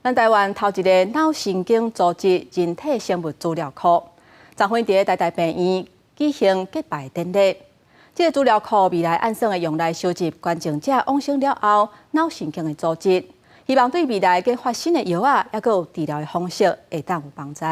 咱台灣頭一個腦神經組織人體生物資料庫，昨昏佇台大病院舉行揭牌典禮。這個資料庫未來按算會用來收集捐贈者往生了後腦神經的組織，希望對未來研發新的藥仔，抑閣有治療的方式會當有幫助。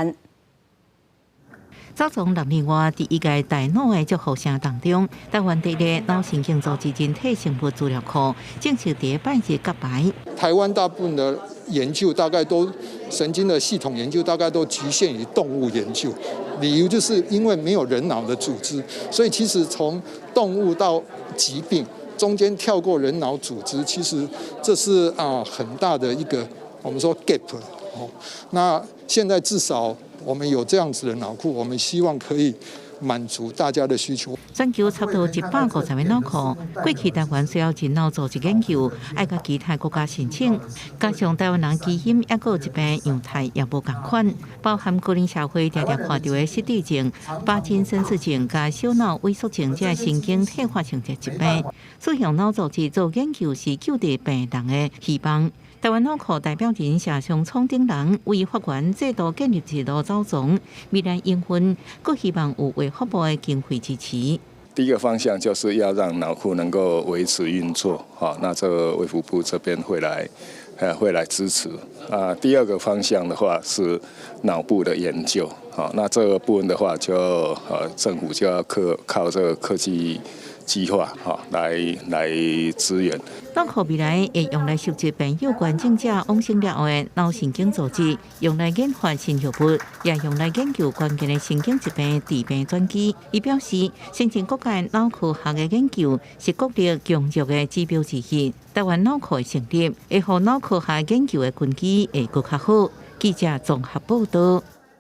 走廊6年外，佇醫界大腦的祝福聲當中，台灣第一個腦神經組織人體生物資料庫正式佇拜日揭牌。台灣大部分的研究大概都神經的系統研究大概都局限於動物研究，理由就是因為沒有人腦的組織，所以其實從動物到疾病中間跳過人腦組織，其實這是很大的一個我們說 gap 哦。那現在至少我們有這樣子的腦庫，我們希望可以滿足大家的需求。全球差不多150個腦庫，過去台灣需要人腦組織研究，愛共其他國家申請，加上台灣人基因抑閣疾病樣態也無仝款，包含高齡社會常常看著的失智症、帕金森氏症佮小腦萎縮症這神經退化性的疾病，使用腦組織做研究是救治病人的希望。台灣腦庫代表人謝松聰等人為發源制度建立一路走廊，未來營運，閣希望有衛福部的經費支持。第一個方向就是要讓腦庫能夠維持運作，哈，那這個衛福部這邊會來支持。啊，第二個方向的話是腦部的研究，好，那這個部分的話就政府就要靠這個科技計劃，哈，來支援。腦庫未來會用來收集病友捐贈者往生了後的腦神經組織，用來研發新藥物，也用來研究關鍵的神經疾病治病轉機。伊表示，先進國家腦科學的研究是國力強弱的指標之一。台灣腦庫的成立，會予腦科學研究的根基會閣較好。記者綜合報道。